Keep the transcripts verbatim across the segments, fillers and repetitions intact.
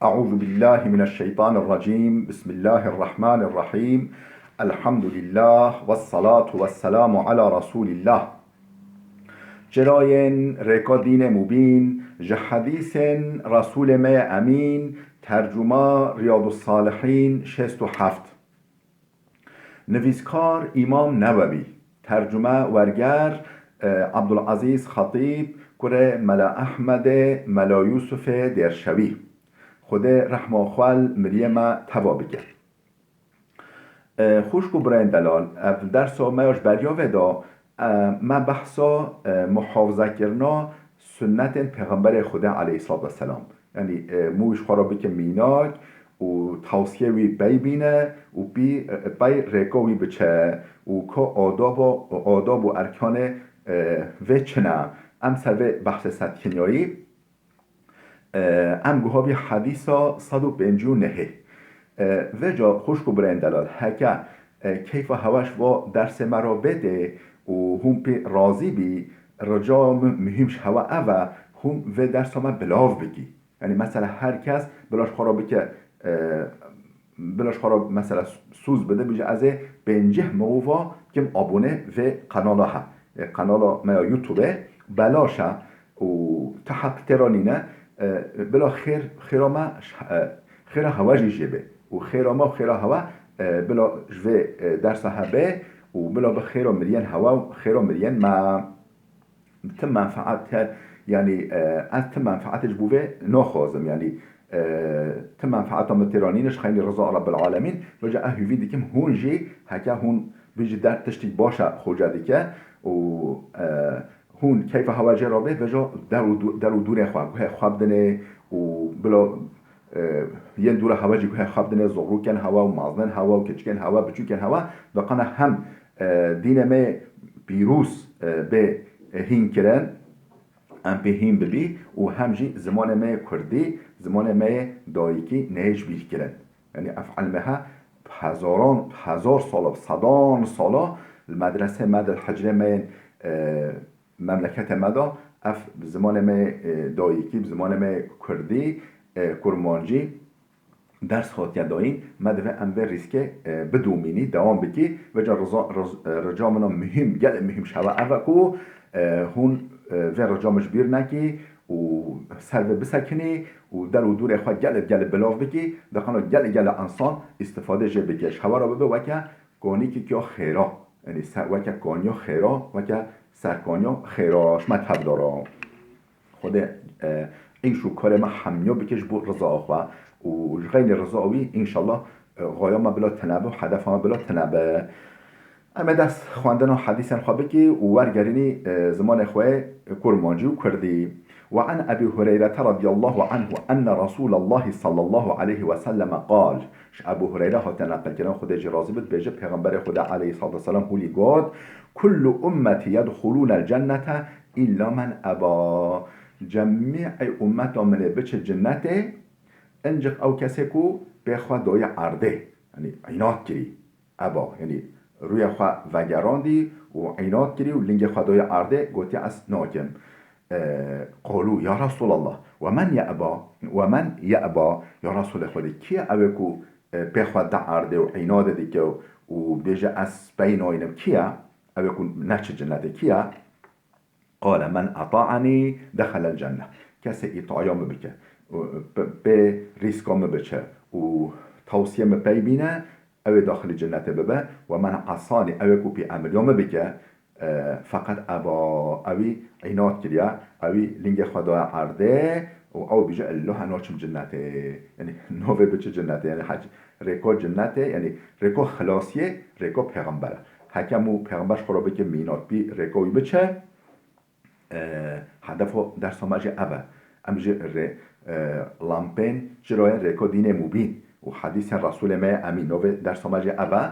أعوذ بالله من الشيطان الرجيم. بسم الله الرحمن الرحيم. الحمد لله والصلاة والسلام على رسول الله. Çirayên rêka dînê mubîn, ji hedîsên Resûlê me yê Emîn, tercuma Riyadus Salihîn şêst û heft. Nivîskar Îmam Newewî, tercume werger, e, Abdulazîz Xetîb, kurê Mela Ehmedê, Mela Yûsufê Dêrşewî. Xwedê rehma xwe li miriyê me teva bike. E, xwişk û birayên delal, ev dersa me ya ji beriya vê de, e, me behsa, e, muhafezekirina sunnetên Pêxemberê Xwedê aleyhissalatu vesselam. Yanî, e, mû wî ji xwe re bike mînak û tawsiyê wî pey bîne û pî, e, pey rêka wî biçe û ka adaba, adab û erkanê, e, vê çi ne? Em ser vê behsê sed kinyayî, e, em guha bî hedîsa sed û pêncî û nehê. E, vêca xwişk û birayên delal, heke, e, keyfa hewe ji va dersê me re bêdê û hûn pê razî bî, rica min muhîm ji hewe ev e, hûn vê dersa me bilav bikî. Yanî mesela her kes bila ji xwe re bike, e, bila ji xwe re mesela sûz bide, bije ez ê pêncî mirova bikim abone vê qenala he. E, qenala me ya YouTube belaş e û ti heq tê re nîne. E, bila xêr, xêra me, e, xêra hewe jî jê be û xêra me û xêra hewe, e, bila ji vê, e, dersa he be û bila bi xêra miriyên hewe û xêra miriyên me. Ti menfaet he, yanî, e, ez ti menfaetê ji bo vê naxwazim, yanî, e, ti menfaeta min tê re nîne, ji xeynî riza Rebbil Alemîn, vêca ez hîvî dikim hûn jî, heke hûn bijî der tiştî baş e xoce dike û, e, hûn keyfa hewe jê re bê, vêca der û dû-, der û dûrê xwe, guhê xwe bidinê û bila e, yên dûra hewe jî guhê xwe bidinê, zorrûkên hewe û mazinên hewe û keçikên hewe, biçûkên hewe, diqana hem, e, dînê me pîroz, e, bê, e, hîn kirin, em pê hîn bibî û hem jî zimanê me yê kurdî, zimanê me yê dayikî neyê ji bîr kirin. Yanî ev ilmê he hezaran, hezar sala, sedan sala li medresê me de, li hicrê me yên, e, memleketê me de ev bi zimanê me yê, e, dayikî, bi zimanê me yê kurdî, e, kurmancî ders hatiye dayîn, me divê em vê rîskê, e, bidomînî, dewam bikî. Vêca riza-, riz-, e, rica min a muhîm, gelek muhîm ji hewe ev e ku, e, hûn, e, vê rica min ji bîr nekî û ser vê bisekinî û der û dûrê xwe gelek, gelek bilav bikî, diqana gelek, gelek insan îstifade jê bike. Ji hewe re bibe weke kanîkî ya xêra. Yanî se-, weke kaniya xêra, weke serkaniya xêra ji me tevdara. Xwedê, e, îş û karê me hemiya bike ji bo riza xwe û ji xeynî riza wî, înşallah, e, xaya me bila tune be û hedefa me bila tune be. Em ê dest xwendina hedîsên xwe bikî û wergerînî, e, zimanê xwe yê kurmancî û kurdî. وعن أبي هريرة رضي الله عنه أن رسول الله صلى الله عليه وسلم قال. Ji Ebû Hureyre hate neqilkirin, Xwedê jî razî bit, dibêje, Pêxemberê Xwedê aleyhissalatu vesselam hûlî got, "كل أمتي يدخلون الجنة إلا من أبى." Cemî ummeta min ê biçe cinnetê, inciq ew kesê ku pê xwe dayî erdê, yanî înat kirî, eba, yanî rûyê xwe vegerandî û înat kirî û lingê xwe dayî erdê, gotiye, "Ez nakim." E, قالوا: "يا رسول الله، ومن يأبى؟ ومن يأبى؟" Ya Resûlê Xwedê, kî ye ew ê ku, e, pê xwe de erdê û înadê dike û, û bêje, "Ez pey nayînim"? Kî ye ew ê ku neçe cinnetê? Kî ye? قال: "من أطاعني دخل الجنة." Kesê îtaya min bike, û, pê, pê rîska min biçe û tawsiyê min pey bîne, ew ê daxilî cinnetê bibe. "ومن عصاني", ew ê ku pêemiriya min bike, e, "فقد أبى", ewî înat kiriye, ewî lingê xwe daye erdê û ew bije, "Ella ez naçim cinnetê." Yanî navê biçe cinnetê, yanî hec-, rêka cinnetê, yanî rêka xilasiyê, rêka pêxember e. Heke mû pêxember ji xwe re bike mînat bî, rêka wî biçe, e, hedefa dersa me jî ev e. Em ji rê-, e, lampên çirayên rêka dînê mubîn û hedîsên Resûlê me yê Emîn, navê dersa me jî ev e.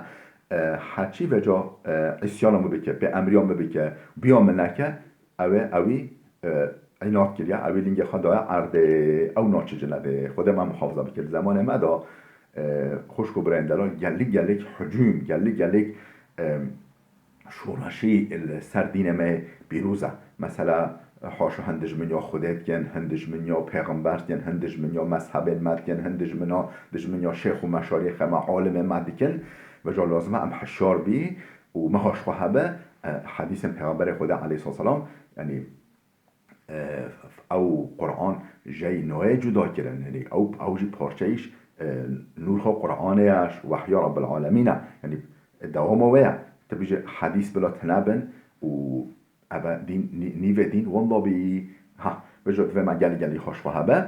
E, heçî vêca, e, îsyana min bike, pêemriya min bike, biya min neke, ew ê, ewî, e, înat kiriye, ewî lingê xwe daye erdê, ew naçe cinnetê. Xwedê me muhafaza bike. Li zemanê me de, e, xwişk û birayên delal, gelek gelek hucûm, gelek gelek, e, şoreşî li ser dînê me pîroz e. Mesela, Haşa hin dijminiya Xwedê dikin, hin dijminiya pêxember dikin, hin dijminiya mezhebên me dikin, hin dijmina, dijminiya şêx û meşayîxê me, alimê me dikin. Vêca lazim e em hişyar bî û meha ji xwe hebe, e, hedîsên Pêxemberê Xwedê aleyhisselam, yanî, e, ew Quran jey nayê cuda kirin. Yanî ew, ew jî parçeyî ji, e, nûr xwe Quranê ye, ji wehya Rabbil Alemîn e. Yanî dewama wê ye. Tu bêjî hedîs bila tune bin û eve dîn, nî-, nîvê dîn wenda bî. Ha, bêje divê me gelî gelî xwe ji xwe hebe.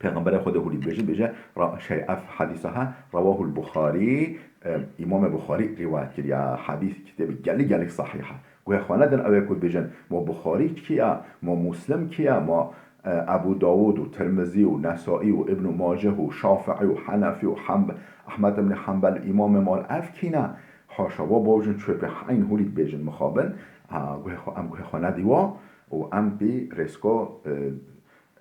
Pêxemberê Xwedê hûrî dibêje, dibêje, ra-, şey, ev hedîsa he, rawahul Buxarî, e, Îmamê Buxarî rîwayet kiriye. Hedîs kitêbê gelî gelî sehîh e. Guhê xwe nedin ew ê ku dibêjin, ma Buxarî kî ye, ma Muslim kî ye, ma, e, Ebû Dawûd û Tirmizî û Nesaî û Ibnû Maceh û Şafiî û Henefî û Hemb-, Ehmed ibn Hembel û Îmamê Mal ev kî ne? Haşa, wa bawjin çöpê heyn hûrî dibêjin mixabin. Ha, guhê xwe, em guhê xwe nedî wa û em pî rêsko, e,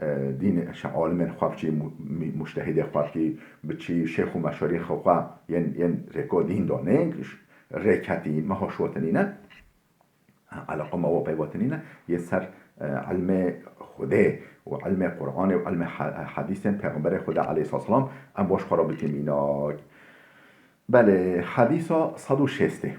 e, dîn, şe alimên xwe biçî, mu-, mi-, muştehidê xwe biçî, biçî şêx û meşarî xwe, xwe yên, yên rêko dîn da, ne rêketî, me hoşwetinî ne. Eleqa me wa peyvatinî ne, yê ser, e, ilmê Xwedê û ilmê Qur'anê û ilmê he-, hedîsên Pêxemberê Xwedê aleyhisselam em baş xwe re bikin mînak. Belê, hedîsa sed û şêstê.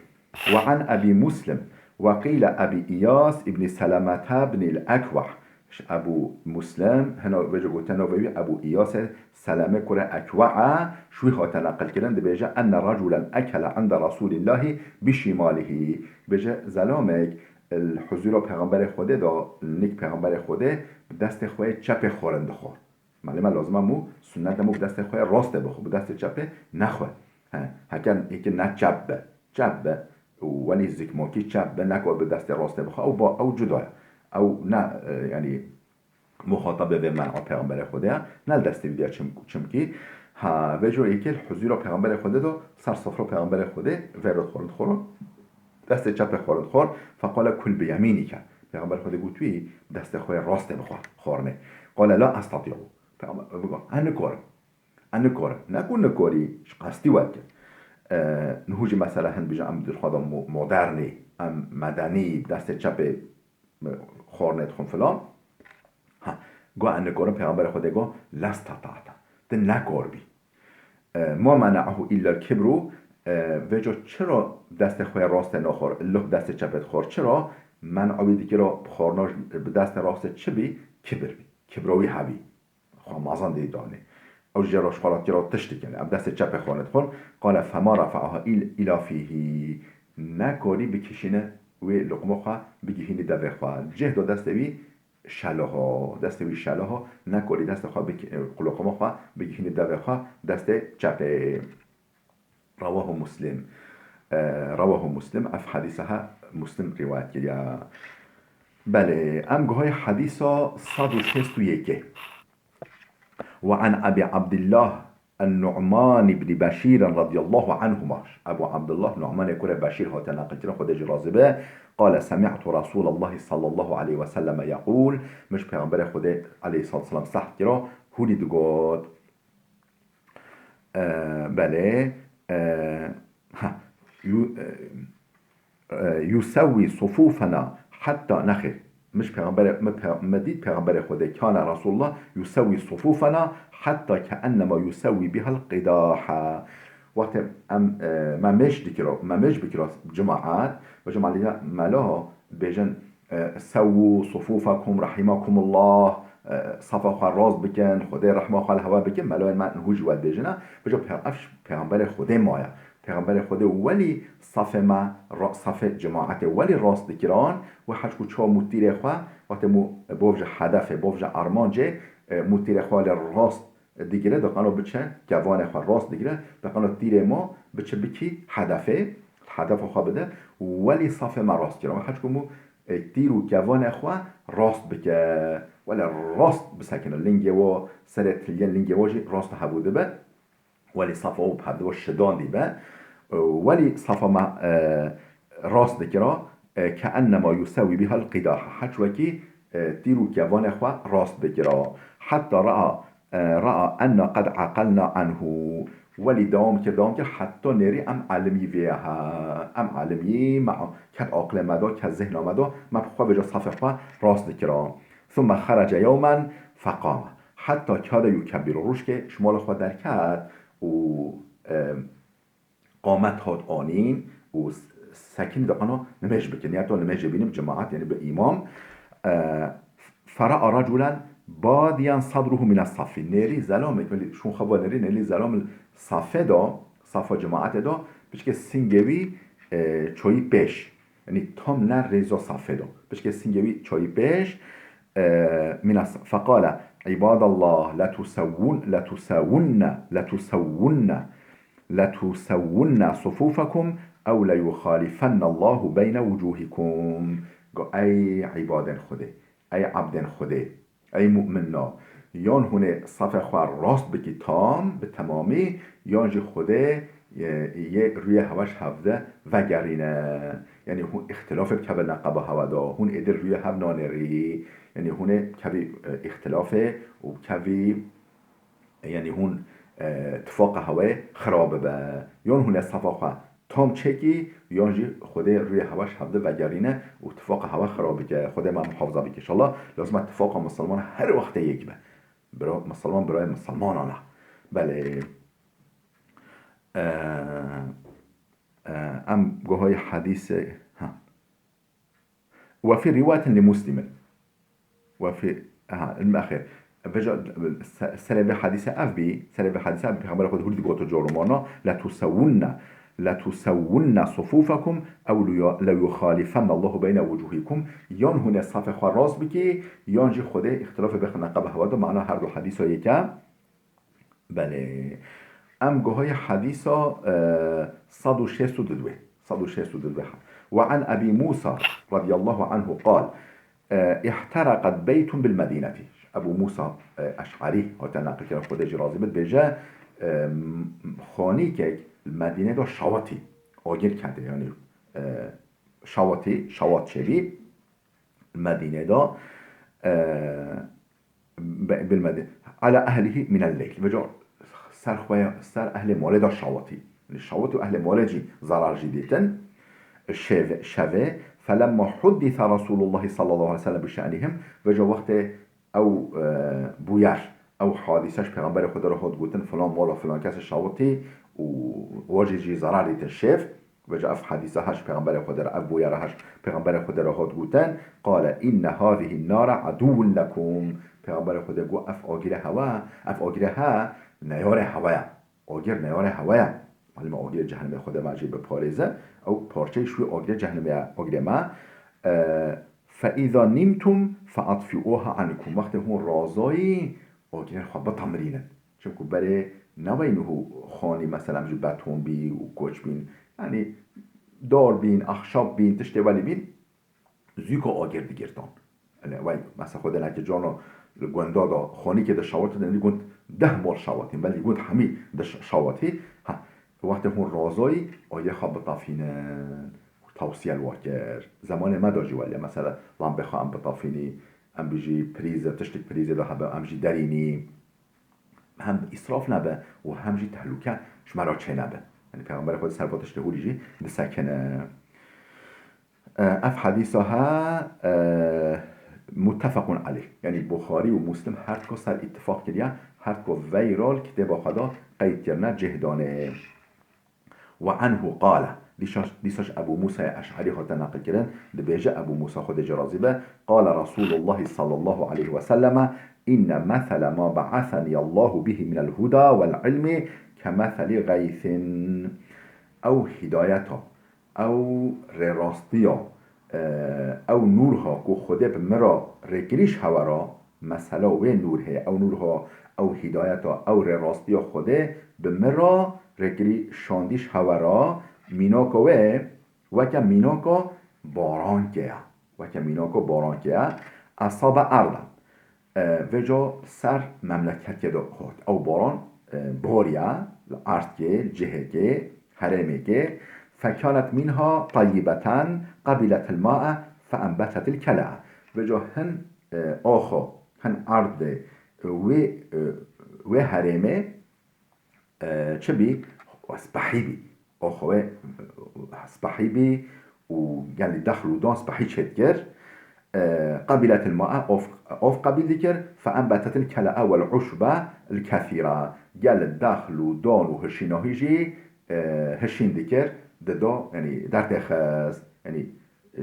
Ve an Ebî Muslim, ve qîle Ebî Îyas îbnî Selemete bnîl Ekweh. Ji Ebû Muslim, hina vêce gote navê wî Ebû Îyasê Seleme kurê Ekwe e, ji wî hate neqil kirin, dibêje, enne reculen ekele inde Resûlîllahî bişîmalihî. Dibêje, zelamek li huzûra Pêxemberê Xwedê de, li nîk Pêxemberê Xwedê bi destê xwe yê çepê xwarin dixwar. Malê me lazim e mû sunnet e mû bi destê xwe yê rastê bixwe, bi destê çepê nexwe. He, heke yekî ne çep be, çep be û welî zikmakî çep be, nekar bi destê rastê bixwe, ew ba, ew cuda ye. Ew ne, e, yanî muxatabê vê men'a Pêxemberê Xwedê ye, ne li destê wî de ye çim-, çimkî, ha, vê jor yekê li huzûra Pêxemberê Xwedê de, ser sofra Pêxemberê Xwedê, vê re xwarin dixwar, destê çepê xwarin dixwar, feqale kul bi yemînîke. Pêxemberê Xwedê got wî, destê xwe yê rastê bixwe xwarinê. Qale la estatî'u. Pêxember, bigot, ez nikarim. Ez nikarim. Ne ku nikarî, ji qestî we dike. E, niho jî mesela hin dibêjin, em di xwe de mo-, modernî, em medenî, bi destê çepê, e, xwarinê dixwin filan. Ha, got, ez nikarim, Pêxemberê Xwedê got, lestata'te. Tu nekar bî. E, ma mena'ahu illa kibru, e, vêca çira destê xwe yê rastê naxwar, illo bi destê çepê dixwar? Çira men'a wî dikira bi xwarina bi destê rastê çi bî? Kibir bî. Kibra wî hebî. Xwe mezin dî danê. Ew jê re ji xwe re tiştî kene. Em destê çepê xwe nedixwin. Qale fema refa'aha il-, ila fîhî. Nekarî bikişîne wê luqma xwe bigihînî devê xwe. Cih da destê wî şelaha. Destê wî şelaha. Nekarî destê xwe bik-, luqma xwe bigihînî devê xwe. Destê çepê. Rawahu Muslim. E, rawahu Muslim, ev hedîsa he Muslim rîwayet kiriya. Belê, em guhayê hedîsa sed û şêst û yekê. Ve an Ebî Abdillah en-Nu'man ibn Beşîr radiyallahu anhuma. Ebu Abdullah Nu'manê kurê Beşîr hate neqilkirin, Xwedê jî razî be. Qale, semi'tu Resûlallahi sallallahu aleyhi ve selleme yeqûl. Min ji Pêxemberê Xwedê aleyhissalatu vesselam sehd kira, hûrî digot. E, belê, e, ha, yu-, e, e, yusewwî sufûfena hetta, nexêr, min ji Pêxemberê, min pe-, min dît Pêxemberê Xwedê, kâne Resûlullah yusewwî sufûfena hetta keennema yusewwî bihal qidâhe. Wextê em, e, me mêj dikiro, me mêj bikiro cemaat, ve cemaat mela bêjin, e, sewwû sufûfekum rahîmakumullah, e, safa xwe rast bikin, Xwedê rehma xwe li hewe bikin, melayên me niho jî we dibêjine, bijo pe-, ev ji Pêxemberê Xwedê maye. Pêxemberê Xwedê welî safê me, ra-, safê cemaetê welî rast dikiran, we hecku çawa mû tîrê xwe, wextê mû bov ji hedefê, bov ji armancê, e, mû tîrê xwe lê rast digire, diqano biçe, kevanê xwe rast digire, diqano tîrê ma biçe bikî hedefê, hedefa xwe bide, welî safê me rast kira. Hecku mû, e, tîr û kevanê xwe rast bike, wele rast bisekine. Lingê wo, serê tiliyên lingê wo jî rast hebû dibe. Welî safa û bi hevdû şidandî be. Welî safa me, e, rast dikira, e, keennema yusewî bihal qîdaha. Heç wekî, e, tîr û kevanê xwe rast dikira. Hetta raa, e, raa enna qed eqelna anhu. Welî dewam kir, dewam kir, heta nêrî em elimî vê ya he, em elimî me ket aqilê me da, ket zihna me da, me bi xwe vêca safê xwe rast dikira. Thumma xerece yewmen feqame. Heta kade yukebbiru, rojkê ji mala xwe derket û, e, qamet hat anîn û s-, sekinî da qana nimêj bikin. Ya to nimêjê bînim cemaat, yani bi îmam. E, fera'a raculen badiyan sadruhu mine safi. Nêrî zelamek, welî şûn xwe va nêrî, nêrî zelam safê da, safa cemaatê da, piçkê singê wî, e, çoyî pêş. Yani tam ne rêza safê da. Piçkê singê wî çoyî pêş, e, mine sa-, feqale, İbadallah, letusewwun-, letusewwunne, letusewwunne, letusewwunne sufûfekum ew leyuxalifennallahu beyne wucûhikum. Go, ey îbadên Xwedê, ey ebdên Xwedê, ey mu'minna, yan hûn ê safê xwe rast bikî tam, bi temamî, yan jî Xwedê, e, yê rûyê hewe ji hev de vegerîne. Yani hûn îxtilafê bikevin neqeba hewe de, hûn êdî rûyê hev nanêrî. Yani hûn ê bikevî, e, îxtilafê û bikevî, e, yani hûn, e, tifaqa hewe xira bibe. Yan hûn ê safa xwe tam çêkî, yan jî Xwedê rûyê hewe ji hev de vegerîne û tifaqa hewe xira bike. Xwedê me muhafaza bike. Înşallah, lazim e tifaqa misilman her wextê yek be. Bira, misilman birayê misilmanan e. Belê. E, e, em guhayê hedîsê, ha. Ve fî riwayetin li Muslimin. Ve fî, ha, ilm axir. Veja, se-, serê vê hedîse ev bî, serê vê hedîse ev bî, Peyxemberê Xwedê hûrî digoto cor û mana, "Letusewwunne, letusewwunne sufûfekum ew leyu-, leyuxalifennallahu beyne wucûhikum." Yan hûn ê safê xwe rast bikî, yan jî Xwedê îxtilafê bixine neqeba hewe de, mana her du hedîsa yek e. Belê. Em guhayê hedîsa, e, sed û şêst û dudwê. Sed û şêst û dudwê. Ve an Ebî Mûsa radiyallahu anhu qal, e, "İhteraqet beytun bil Medînetî." Ebû Mûsa, e, Eş'erî hate neqilkirin, Xwedê jî razî bit, bêje, e, m-, xanîkek li Medînê de şawatî, agir kete, yani, e, şawatî, şawat çêbî. Medînê de, e, be-, bil Medî-, ala ehlihi minel leyl. Veca ser xwe, ser ehlê malê de şawatî. Yani şawat û ehlê malê jî zarar jî dîtin. Şev-, şevê, felemma huddise Resulullah sallallahu aleyhi ve sellem bi şe'nihim. Veca wextê ew, e, bûyer, ew hadîse ji Pêxemberê Xwedê re hat gotin, filan mala filan kesê şawitî û wajê jî zarar dîtin şev. Veca ev hadîse ha ji Pêxemberê Xwedê re, ev bûyera ha ji Pêxemberê Xwedê re hat gotin, qale, "Inne hâzihî nara edûvun lekum." Pêxemberê Xwedê got, "Ev agire hewe, ev agire he, neyarê hewe ye." Agir neyarê hewe ye. Malum e agirê cehennemê Xwedê me jî biparêze. Ew parçeyê ji wê agirê cehennemê ye, agirê me. E, "Fe îza nimtum fe atfi'uha ankum." Wextê hûn razayî, agirên xwe bitamirînin. Çimku berê neweyî niho xanî, mesela, em ji beton bî û koç bîn. Yanî dar bîn, exşab bîn, tiştê welî bîn, zûka agir digirtan. Yanî, wey, mesela, xwe denekê cana li gunda da xanîkê de şawat didin, gund deh mal şawatîn, belkî gund hemî de ş-, şawatî. Ha, wextê hûn razayî, agirê xwe bitafînin. Tawsiye li we kir. Zemanê me de jî welê, mesela, lambê xwe em bitafînî, em bijî prîze, tiştik prîzê de hebe, em jî derînî. Hem îsraf nebe û hem jî tehlûke ji me re çênebe. Yanî Pêxemberê Xwedê ser va tiştê hûrî jî disekine. E, ev hedîsa he, e, muttefequn aleyh. Yanî Buxarî û Muslim her duka ser îttifaq kiriye, her duka veyra li kitêba xwe de qeyd kirine, cih dane. Ve anhu qale, dîsa, dîsa ji Ebû Mûsayê Eş'erî hate neqilkirin, dibêje Ebû Mûsa Xwedê jê razî be, qale Resûlullahî sallallahu aleyhi ve selleme, "Inne mesele ma be'aseniyallahu bihi minel huda vel ilmi kemeselî gaysin." Ew hîdayeta, ew rêrastiya, e, ew nûrha ku Xwedê bi min re rêkirî ji hewe re, mesela wê nûrhê, ew nûrha, ew hîdayeta, ew rêrastiya Xwedê bi min re rêkirî şandî ji hewe re, mînaka wê weke mînaka barankê ye. Weke mînaka barankê ye. Esabe erdan. E, vêca ser memleketê de hat. Ew baran, e, bariye li erdkê, li cihekê, herêmekê. Fekanet minha tayyibeten, qabiletil ma'e, feenbetetil kela'a. Vêca hin, e, axa, hin erdê, e, wê, e, wê herêmê, e, çi bî? Spehî bî. Ox wê spehî bî û gelî dexl û don spehî çêdikir. E, qabiletil ma'e, of, of qabîl dikir, fe enbetetil kele'e wel uşbe il kethîra. Gelî dexl û don û hişînahî jî, e, hişîn dikir, dido, yanî dertêxist, yanî, e,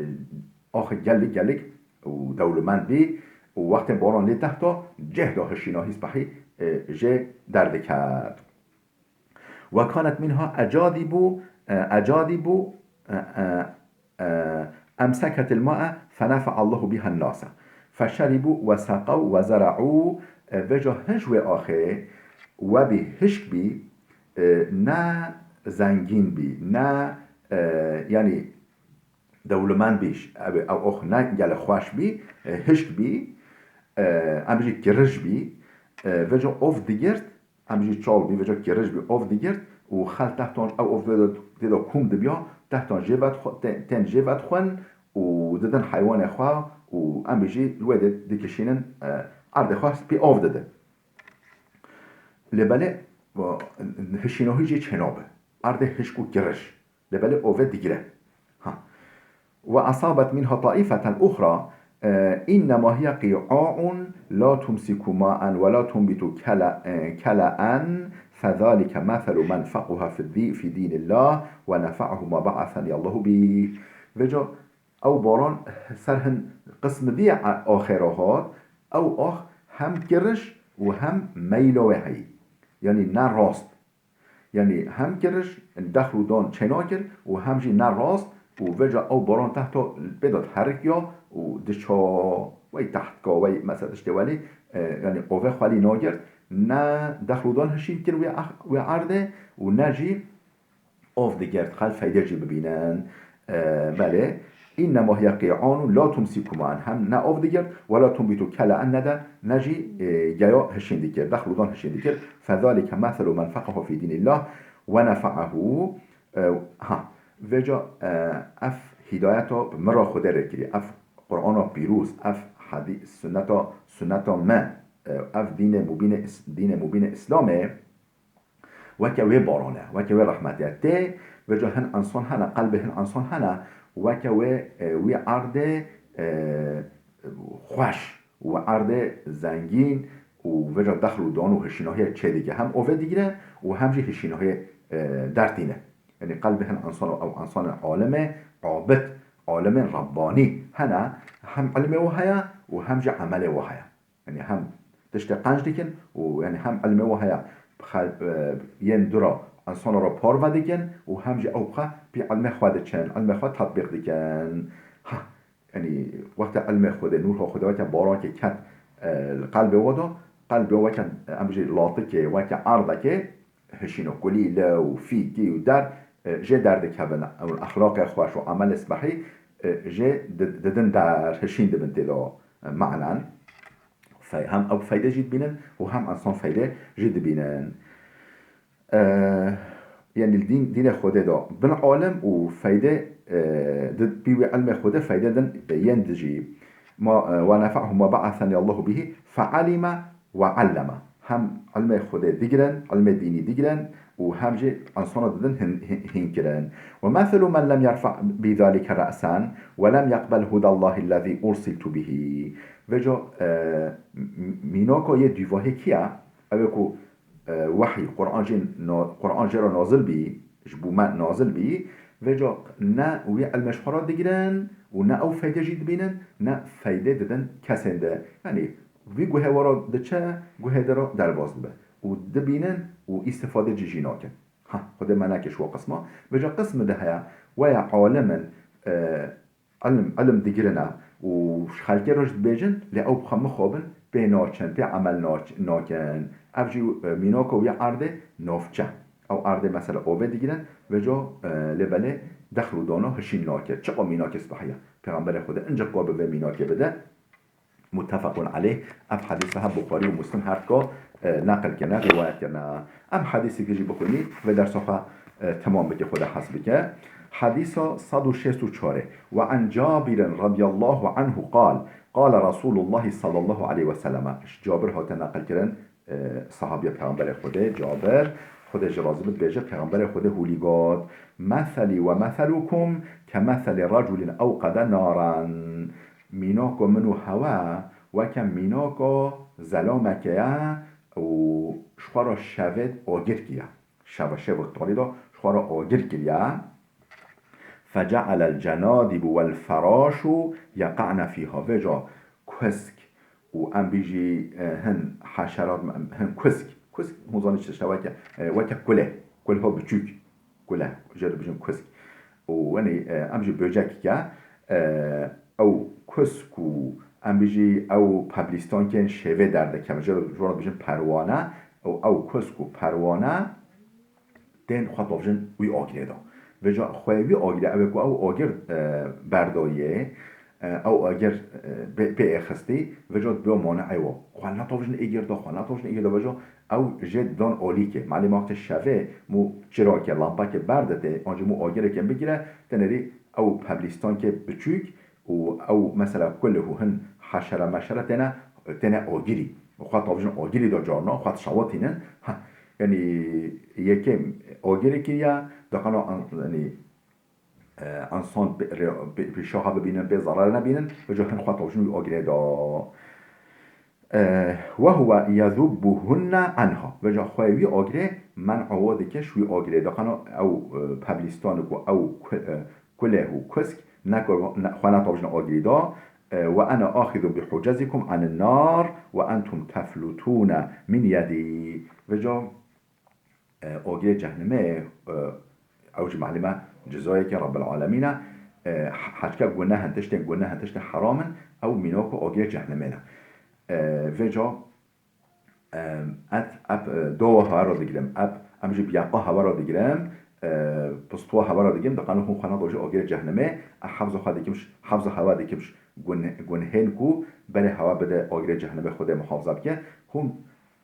axir gelî, gelîk û dewlemend bî û wextê boran lê dehto, cêhdo hişînahî spehî, e, jê derdiket. Ve kanet minha ecadîbû, e, ecadîbû, e, e, e, emseketil ma'e fenefe Allahu biha nase. Feşeribû ve seqew ve zera'û, e, vêca hij wê axê we bî hişk bî, e, ne zengîn bî, ne, e, yanî dewlemend bî, ew, ew ox ne gelek xweş bî, e, hişk bî, e, em jî kirij bî, e, vêca ov digirt, em jî çol bî, vêca kirij bî, ov digirt û xel tehtan ew ov tê de, tê de kûm dibiya, tehtan jê vedixwe-, tê-, tên jê vedixwin û didin heywanê xwe û em jî li wê de dikişînin, e, erdê xwe pê ov didin. Lê belê, e, hişînahî jî çênabe. Erdê hişk û kirij. Lê belê ove digire. Ha. Ve asabet minha taifeten uxra, e, innema hiye qi'a'un la tumsiku ma'en ve la tunbitu kele-, e, kele'en fezalike meselu men fequha fi di-, fi dinillah ve nefa'ahu ma ba'athani Allahu bih. Vêca ew baran ser hin qismi diye a-, axêra hat, ew ax hem kirij û hem meyla wê heyî. Yanî ne rast. Yanî hem kirij, dexl û don çênakir û hem jî ne rast û vêca ew baran tehto pê de diherikiya û diça wey tehtka wey mesela tiştê welî, e, yanî ove xwelî nagirt, ne dexl û don hişîn kir wê ex-, wê erdê û ne jî ov digirt, xel feyde jî bibînin. E, belê. Innema hiye qi'anun la tumsiku ma'en. Hem ne ov digirt, ve la tunbitu kele'en ne de, ne jî, e, geya hişîn dikir, dexl û don hişîn dikir. Fezalike meselu men feqahu fi dinillah ve nefa'ahu. E, ha, vêca, e, ev hîdayeta bi min re Xwedê rê kirî. Ev Qur'ana pîroz, ev hadî-, sunneta, sunneta me, e, ev dînê mubînê is-, dînê mubînê Îslamê, weke wê baran e, weke wê rehmetê ye. Tê, vêca hin insan hene, qelbê hin insan hene, weke wê, e, wî erdê, e, xweş, wî erdê zengîn û vêca dexl û don û hişînahiyê çêdike. Hem ove digire û hem jî hişînahiyê, e, dertîne. Yanî qelbê hin insan û ew insanên alimê, abid, alimên Rabbanî hene, hem ilmê we heye û hem jî emelê we heye. Yanî hem tiştê qenc dikin û yanî hem ilmê we heye, xel-, e, yên dû re, insana re parve dikin û hem jî ew xwe pê ilmê xwe diçin, ilmê xwe tetbîq dikin. Ha, yanî wextê ilmê Xwedê, nûra Xwedê weke barakê ket, e, li qelbê we de, qelbê we weke, em bijî latikê, weke erdekê, hişîn û kulîle û fîkî û der, e, jê derdikevin. Ew exlaqê xweş û emelê spehî, e, jê di-, didin der, hişîn dibin tê de, e, menen. Fey-, hem ew feyde jî dibînin û hem insan feyde jî dibînin. E, yanî li dîn, dînê Xwedê de bin alim û feyde, e, di, pî wî ilmê Xwedê feyde din, e, yên dijî. Ma, e, ve nefa'ahu ma ba'athani Allahu bihi fe'alime ve alleme. Hem ilmê Xwedê digirin, ilmê dînî digirin û hem jî insana didin hin-, hin-, hîn kirin. Ve meselu men lem yerfa' bi zalike re'sen ve lem yeqbel hudallahi lezî ursiltu bihi. Vêca, e, m-, m-, mînaka yê dûvahê kî ye? Ew ê ku, e, wehy, Quran jî na-, Quran jê re nazil bî, ji bo me nazil bî, vêca ne wî ilmê ji xwe re digirin û ne ew feyde jî dibînin, ne feyde didin kesên de. Yanî vî guhê we re diçe, guhê din re derbas dibe. Û dibînin û îstifade cî jî nakin. Ha, Xwedê me neke ji we qisma. Vêca qismi de heye, we ya alim in, e, ilim, ilim digirine û ji xelkê re jî dibêjin, lê ew bi xwe mixabin pê naçin, pê emel naç-, nakin. Ev jî, e, mînaka wî erdê navçe. Ew erdê mesela ovê digirin, vêca, e, lê belê dexl û dana hişîn nake. Çiqa mînakê spehî ye. Pêxemberê Xwedê ince qor bi vê mînakê bide. Muttefequn aleyh. Ev hedîsa hem Buxarî û Muslim her dika, e, neqil kirine, rîwayet kirine. Em hedîsê jî bixwînî, vê dersa xwe, e, temam bike, Xwedê hez bike. Hedîsa sed û şêst û çar. Ve an Cabirin radiyallahu anhu qal, qala Resulullah sallallahu aleyhi ve sellem. Ji Cabir hate neqil kirin, e, sahabiya Peyxemberê Xwedê, Cabir, Xwedê jî razî bit, dibêje, Peyxemberê Xwedê hûlî got, "Meselî we meselukum ke meselî reculin ewqede naran." Mînako min û hewe weke mînako zelameke ye û ji xwe re şevê agir kiriye. Şeva şev û talî de ji xwe re agir kiriye. "Fece'elel cenadibu wel feraşu yeqa'ne fîha." Vêca kusk û em bîjî, e, hin haşerat, hin kusk. Kusk, hûn zanî çi tişt e, weke, e, weke kule. Kulho biçûk. Kule. Jê re bijin kusk. Û wenî, e, em jî böcekî ke, e, ew kusk û em bîjî ew peblîstankên şêvê derdikevin. Jê re, jê re bijin perwane. Û ew kusk û perwane tên xwe tavjin wî agirê de. Vêca xwe wî agirê, ew ê ku ew agir, e, berdayê, e, ew agir, e, pê, pê êxistî, vêca dibe maneê wa. Xwe netavjin êgir de, xwe netavjin êgir de, vêca ew jê dan alîkê. Malê ma wextê şevê mû çirake, lampake berditê, an jî mû agireke bigire, tenêrî ew peblîstankê biçûk û ew mesela kulih û hin haşere meşere têne, têne agirî. Xwe tavjin agirî de carna, xwe dişewitînin. Ha, yanî yekê agirê kiriye, diqana an-, yanî, e, ensan pê-, rê-, pê-, pêşa xwe bibînin, pê zarar nebînin, vêca hin xwe tavjin wî agirê de. E, "Ve huve yezubbuhunne anha." Vêca xwe wî agirê men'a wa dike, ji wî agirê diqana ew, e, peblîstan ku ew ku-, e, kuleh û kusk, ne ku-, ne, xwe netavjin agirî de, e, "Ve ene axizu bi hucezikum anin nar ve entum teflutune min yedî." Vêca, e, agirê cehnemê, e, ew jî malûm e cezayeke Rabbil Alemîn e, e, heçke gunehin, tiştên gunehin, tiştên heram in, ew mînako agirê cehnemê ne. E, vêca, Em, et, ep, e, dowa hewa ra digirim, ep, em jî biyaqa hewa ra digirim, e, pistuwa hewa ra digirim, diqanin hûn xwe nedo ji agirê cehnemê, e, hefza xwe dikim, hefza hewa dikim, gun-, gunhên ku berê hewa bide agirê cehnemê Xwedê muhafaza bike, hûn,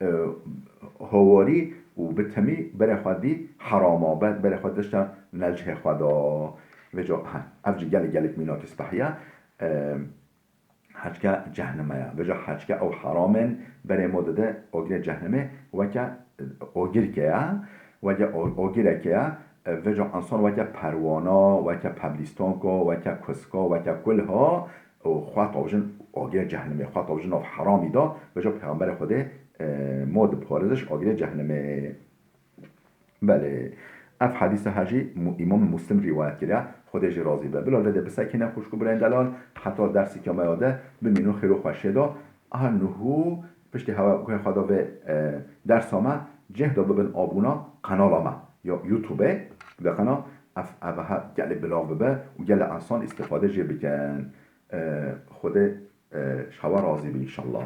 e, hawarî û bi timî berê xwe dî herama, be-, berê xwe dişte nel cihê xwe da. Vêca, he, ev jî gelek, gelek mînakî spehî ye. E, Heçke cehnime ye. Vêca heçke ew heram in, berê mo dide agirê cehnemê weke, e, agirke ye, weke o-, agireke ye. E, vêca ensan weke perwana, weke peblîstanka, weke kuska, weke kulha, û xwe tavjin agirê cehnemê, xwe tavjin nav heramî da, vêca Peyxemberê Xwedê, e, mo diparêze ji agirê cehnemê. Belê. Ev hedîsa her jî Mu-, Îmam Muslim rîwayet kiriye. Xwedê jî razî be. Bila vê de bisekîne xwişk û birayên delal, heta derseke me ya de bimînin xêr û xweşiyê de. Aha nuhû piştî hewa guhê xwe da vê, e, dersa me, cih da bibin abûna kanala me ya YouTube-ê. Vê qena ev, ev ha gelê bilav bibe û gelê ensan îstîfade jê bikin. E, Xwedê, e, ji hewa razî be înşallah.